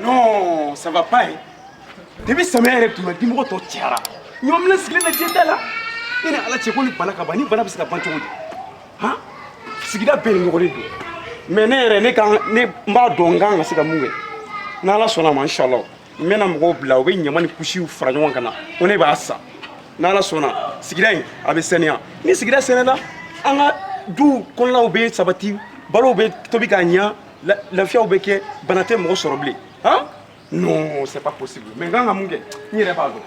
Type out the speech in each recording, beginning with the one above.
Non, ça va pas, hein. Depuis samiya yɛrɛ donna, dimɔgɔ tɔ cayara. Ɲamanminɛn sigilen na diɲɛ da la. E ni Ala cɛ, ko ni bana ka ban, ni bana bɛ se ka ban cogo di? Han, sigida bɛɛ de nɔgɔlen don. Mais ne yɛrɛ, ne kan ne n b'a dɔn n kan ka se ka mun kɛ. N'Ala sɔnna a ma, inshallah, n bɛna mɔgɔw bila, u bɛ ɲama ni kusiw fara ɲɔgɔn kan na, ko ne b'a san. N'Ala sɔnna, sigida in a bɛ saniya. Ni sigida saniyala, an ka duw kɔnɔnaw bɛ sabati, balow bɛ tobi ka ɲa, lafiyaw bɛ kɛ, bana tɛ mɔgɔ sɔrɔ bilen. Han, non, c'est pas possible. Mais n kan ka mun kɛ, n yɛrɛ b'a dɔn.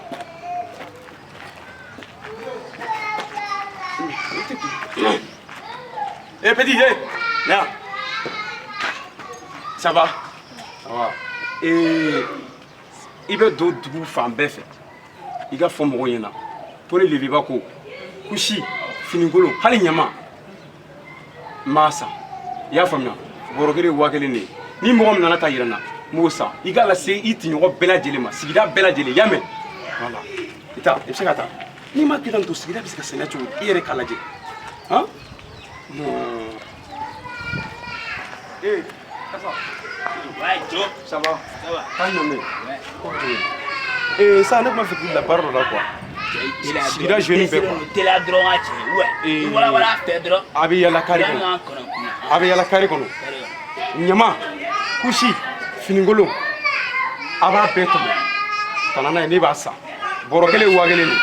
Eh petit, eh, viens. Ça va? Ça va. Eh, i bɛ don dugu fan bɛɛ fɛ, i ka fɔ mɔgɔw ɲɛna ko ne leviba ko kusi, finikolon, hali ɲama, n b'a san. I y'a faamuya? Bɔrɔ kelen 1000 de ye. Ni mɔgɔ min nana ta yira n na, n b'o san. I k'a lase i tɔɲɔgɔn bɛɛ lajɛlen ma, sigida bɛɛ lajɛlen. I y'a mɛn? Voilà, i ta, i bɛ se ka taa. N'i ma kɛ tan to, sigida bɛ se ka sɛnɛ cogo di? I yɛrɛ k'a lajɛ. Han, non. Eh, Ouais, Joe. Ça va? Ça va. Taa ɲɔmɛ. Eh, ça, ne tun b'a fɛ k'i bila baara dɔ la, quoi. Sigida jeune bɛɛ, quoi. Teliya dɔrɔn ka cɛ. Ouais. Eh. I wala wala fɛ dɔrɔn. A bɛ yala kari kɔnɔ. Yanni an kɔnɔ kunna. A bɛ yala kari kɔnɔ. Ɲama, kusi, finikolon, a b'a bɛɛ tɔmɔ ka na n'a ye, ne b'a san. Bɔrɔ kelen 1000 de.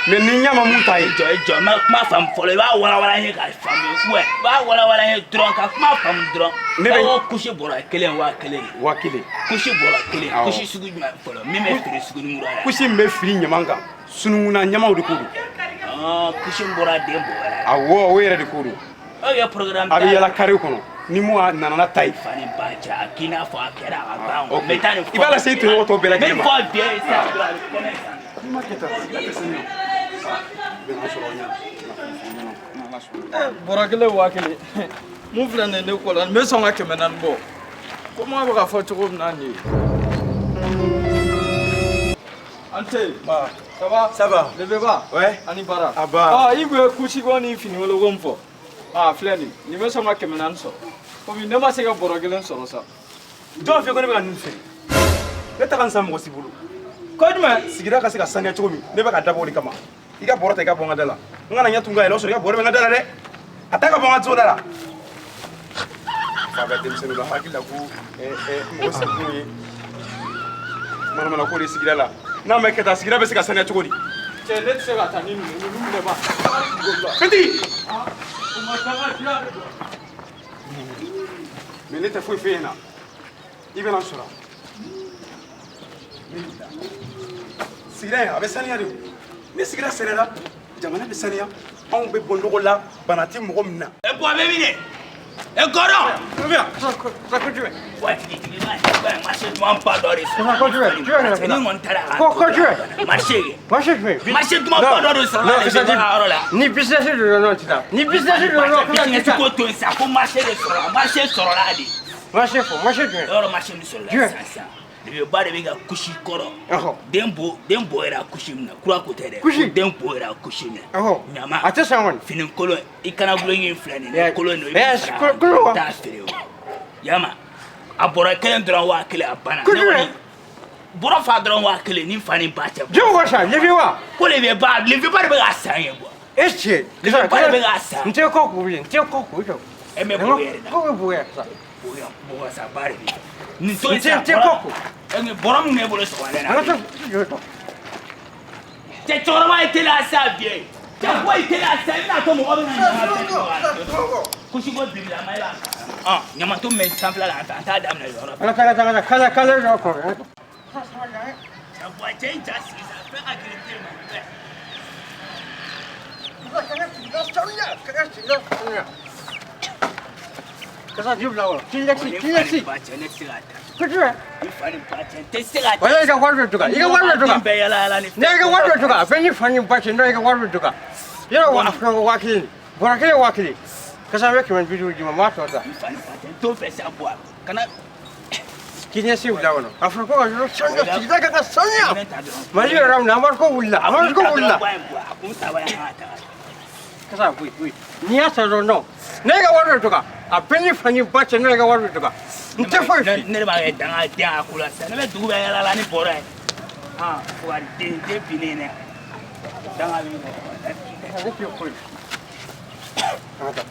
Mais ni ɲama mun ta ye. Jɔ, i jɔ, n ma kuma faamu fɔlɔ. I b'a wala wala n ye k'a faamu. Ouais. I b'a wala wala n ye dɔrɔn ka kuma faamu dɔrɔn. Ne bɛ- Ko kusi bɔrɔ kelen 1000 de. 1000. Kusi bɔrɔ kelen. Awɔ. Kusi sugu jumɛn fɔlɔ? Min bɛ feere sugunikura la. Kusi min bɛ fili ɲama kan, sunukunna ɲamaw de ko don. Ah, kusi min bɔra den bɔ wɛrɛ la. Awɔ, o yɛrɛ de ko don. Ok, programme. A bɛ yala kari kɔnɔ. Ni mun nana n'a ta ye. Fani ba cɛ, a k'i n'a fɔ a kɛra a ka ban. Ok. N bɛ taa nin fɔ. I b'a lase i tɔɲɔgɔn tɔw bɛɛ lajɛlen ma. N bɛ nin fɔ bien ye sisan dɔrɔn, a bɛ kɔnɔ sisan. N'i ma kɛ tan, sigida tɛ saniya. I bɛ n'a sɔrɔ ɲɛna. N'Ala sɔnna. Bɔrɔ kelen 1000. Mun filɛ nin ye ne kɔ la, nin bɛ sɔn ka 400 bɔ. Komi a bɛ ka fɔ cogo min na nin ye. An tɛ. Ça va? Ça va. Leve ba? Ouais. Ani baara. A ba. Ah, i kun ye kusiko ni finikoloko min fɔ. Ah, filɛ nin ye. Nin bɛ sɔn ka 400 sɔrɔ. Komi ne ma se ka bɔrɔ kelen sɔrɔ sa. Jɔn fɛ ko ne bɛ ka ninnu feere? Ne ta ka n san mɔgɔ si bolo. Ko jumɛn? Sigida ka se ka saniya cogo min, ne bɛ ka dabɔ o de kama. I ka bɔrɔ ta, i ka bɔ n ka da la. N kana ɲɛ tun ka yɛlɛ o sɔrɔ i ka bɔrɔ bɛ n ka da la dɛ. A ta ka bɔ n ka so da la. Fa bɛ denmisɛnninw la, hakili la ko mɔgɔ sigikun ye manamana ko de sigida la. N'a ma kɛ tan, sigida bɛ se ka saniya cogo di? Cɛ, ne tɛ se ka taa ni ninnu ninnu minɛ ba. Petit! O ma taa ka diya de. Mais ne tɛ foyi f'e ɲɛna. I bɛna n sɔrɔ. Sigida in a bɛ saniya de o. Ni sigida saniyara, jamana bɛ saniya, anw bɛ bɔ nɔgɔ la, bana tɛ mɔgɔ min na. E bɔ bɛ min de? E gɔdɔ. Ko jumɛn? Ouais, tigi tigi ba ye, marché duman ba dɔ de sɔrɔ. Ko jumɛn? Jumɛn Ni kɔni taara a ka Ko jumɛn? Marché kɛ. Marché jumɛn? Marché duman ba dɔ de sɔrɔ Non, la que ça de yɔrɔ la. Ni business de don sisan. Ni business de don Business ko to yen sa, ko marché de sɔrɔla, marché sɔrɔla de. Marché fɔ, marché jumɛn? Yɔrɔ marché min sɔrɔla Jumɛn? sisan sisan. Ba de bɛ ka kusi kɔrɔ. Ɔhɔ. Den bo, den bo yɛrɛ kusi min na, kura ko tɛ dɛ. Kusi? Ko den bo yɛrɛ kusi min na. Ɔhɔ. Ɲama. A tɛ san kɔni. Fini kolon, i kana guloki in filɛ nin ye, Yeah. kolon don, i Yes, bɛ fara kolon wa? t'a feere o. Yama, a bɔrɔ kelen dɔrɔn 1000, a banna. Ko Ne jumɛn? kɔni, bɔrɔ fa dɔrɔn 1000 ni fa ni ba cɛ. Jɔn ko san, Levi wa? Ko leve ba, leve ba de bɛ k'a san ye bɔ. E cɛ. Levi ba de bɛ k'a san. N tɛ kɔ k'u ye, n tɛ kɔ k'u jɔ. E mɛ bo yɛrɛ la. Ko bɛ bo yɛrɛ sa. Bo yɛrɛ, bo sa ba de bɛ. Nin to yen N tɛ sa. n tɛ kɔ ko. E ni bɔrɔ min b'e bolo sɔgɔmada in An na. ka taa jɔ tɔ. Cɛ, cɛkɔrɔba ye teliya sa bi. Cɛ, bɔ i teliya sa, i bɛna to mɔgɔ bɛ na ɲama fɛ. Kusi ko bibi la, ma e b'a san. Ɔ, ɲamato min bɛ sanfɛla la, an fɛ, an t'a daminɛ yɔrɔ fɛ. An ka taa, ka taa, ka taa jɔ kɔrɔ. Cɛ, bɔ, cɛ, i ja sigi sa, fɛn ka girin te ma. Ka sigida sanuya, ka sigida sanuya. Kasa ji bila o. Kleenex, Kleenex. Ba cɛ, ne tɛ se k'a ta. Ko jumɛn? I fa ni ba cɛ, n tɛ se k'a ta. Wala i ka wari bɛ dɔgɔya, i ka wari bɛ dɔgɔya. Den bɛɛ yala yala ni. Ne ka wari bɛ dɔgɔya, a bɛ ni fa ni ba cɛ, n'o i ka wari bɛ dɔgɔya. Yɔrɔ wa a filɛ ko 1000, bɔrɔ kelen 1000. Kasa bɛ 550 d'i ma, n b'a tɔ ta. I fa ni ba cɛ, n t'o fɛ sa, bɔ a kana. Kleenex bila kɔnɔ. A fɔra ko ka yɔrɔ sanuya, sigida ka sanuya. Minɛn ta dɔrɔn. Mali yɔrɔ min na, amadu ko wulila, amadu ko wulila. Bɔ a ye, bɔ a kun saba ye, an ka taga. Kasa bɔ yen, bɔ yen. N'i y'a san dɔrɔn, non. Ne ka wari bɛ dɔgɔya, a bɛ ni fa ni ba cɛ, n'o i ka wari bɛ dɔgɔya. N tɛ foyi f'i ye. Ne de b'a kɛ danga den a ko la sisan. Ne bɛ dugu bɛɛ yaala la ni bɔrɛ ye. Ah, fo ka den den binnen dɛ. Danga b'i minɛ. Ne tɛ foyi. An ka taa.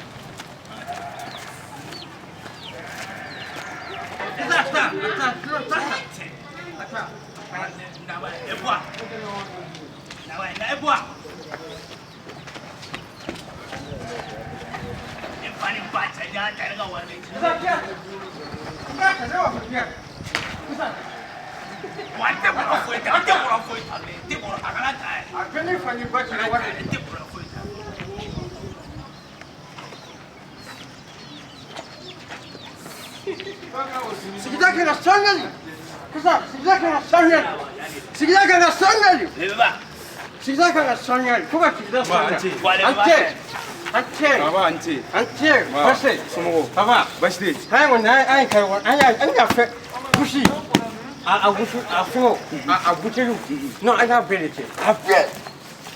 A bɛɛ ni fa ni ba cɛ wari. Sigida kɛra sanuyali. Kasa, sigida kɛra sanuyali. Sigida kɛra sanuyali. Sigida kɛra sanuyali. Fo ka sigida sanuya. An cɛ. An cɛ. Baba an ce. An cɛ. Basi. Somɔgɔw. Baba. Basi tɛ yen. An kɔni an ye kari an y'a fɛ kusi a wusu a fɛngɛw a buteliw non an y'a bɛɛ de cɛ a bɛɛ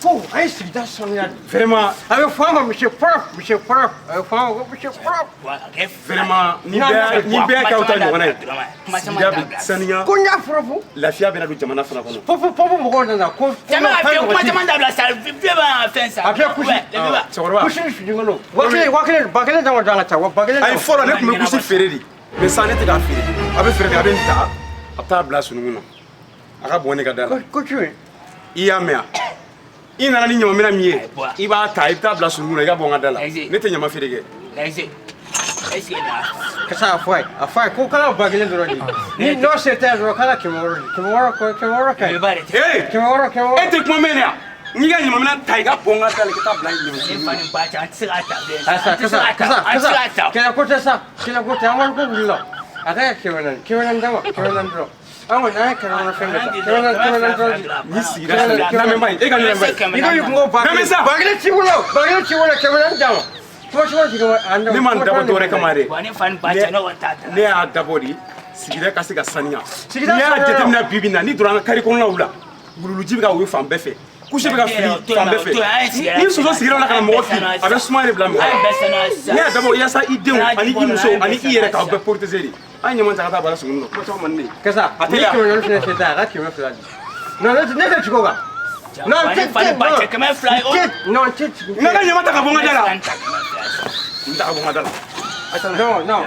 fo an ye sigida sanuya de. Vraiment. A bɛ fɔ an ma monsieur propre, monsieur propre, a bɛ fɔ an ma ko monsieur propre. Vraiment ni bɛɛ ni bɛɛ k'aw ta ɲɔgɔnna ye. Sigida bɛ saniya. Ko n y'a propre. Lafiya bɛna don jamana fana kɔnɔ. Pɔpu pɔpu mɔgɔw nana ko. A bɛɛ kusi. Cɛkɔrɔba. Kusi ni finikolon. 1000 1000 1000 dama don an ka taa wa 1000. Ayi fɔlɔ ne tun bɛ kusi feere de. Mais sisan ne tɛ k'a feere. A bɛ feere kɛ a bɛ nin ta a bɛ taa bila sununkun na. A ka bɔn ne ka da la. Ko jumɛn? I y'a mɛn wa? I nana ni ɲamanminɛn min ye i b'a ta i bɛ taa bila sununkun na i ka bɔ n ka da la. Ne tɛ ɲama feere kɛ. Kasa a fɔ a ye a fɔ a ye ko k'ala 1000 dɔrɔn de ni n'o se tɛ dɔrɔn k'ala 600 di 600 ko 600 ka ɲi. Ee 600 600. E tɛ kuma mɛn de wa? N'i ka ɲamanminɛn ta i ka bɔ n ka da la i ka taa bila ɲamanminɛn. Asa kasa kasa kasa kɛlɛ ko tɛ sa kɛlɛ ko tɛ an wari ko wulila a ka kɛ 400 400 d'a ma 400 dɔrɔn an kɔni an ye kɛmɛ kɔnɔ fɛn bɛɛ ta 400 400 dɔrɔn di. Ni sigira lamɛn ba ye e ka lamɛn ba ye. I ko i kun ko 1000 1000 t'i bolo 1000 t'i bolo 400 d'a ma. Ne ma nin dabɔ dɔwɛrɛ kama dɛ. Ne y'a dabɔ de sigida ka se ka saniya. N'i y'a jateminɛ bi bi in na n'i donna an ka kari kɔnɔnaw la wuluwuluji bɛ ka woyo fan bɛɛ fɛ kusi bɛ ka fili fan bɛɛ fɛ ni soso sigira la ka na mɔgɔ fili a bɛ suma de bila mɔgɔ la. Ne y'a dabɔ yaasa i denw ani i muso ani i yɛrɛ k'aw bɛɛ protéger de. An ye ɲaman ta ka taa bila sununkun na kuma caman man di ne ye. Kasa A tɛ ni ya. 400 fɛnɛ se t'a ye a ka 200 di. Non ne tɛ jigin o kan. Non n tɛ non n tɛ jigin. N ka ɲaman ta ka bɔ n ka da la. N ta ka bɔ n ka da la. Non non.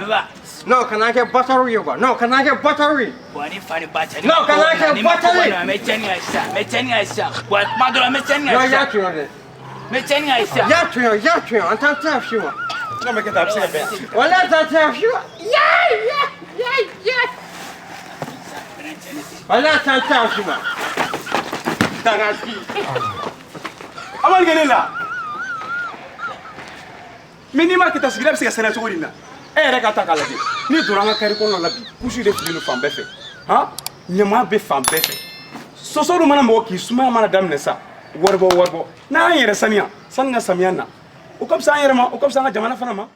Non kana kɛ bâtard ye quoi. Non kana kɛ bâtard ye. Non kana kɛ bâtard ye. Non i y'a tɔɲɔ dɛ. I y'a tɔɲɔ i y'a tɔɲɔ an t'an tɛ f'i ma. N'a ma kɛ tan a bɛ se ka bɛn. Walahi t'an tɛ f'i ma. Yayi yayi yayi. Walahi t'an tɛ f'i ma. Dangasi. A ma nin kɛ ne la. Mais n'i m'a kɛ tan sigida bɛ se ka saniya cogo di na? E yɛrɛ ka ta k'a lajɛ n'i donna an ka kari kɔnɔna la bi kusi de fililen don fan bɛɛ fɛ han ɲaman bɛ fan bɛɛ fɛ soso dun mana mɔgɔ k'i sumaya mana daminɛ sa waribɔ waribɔ n'an yɛrɛ saniya sani ka samiya na o ka fisa an yɛrɛ ma o ka fisa an ka jamana fana ma.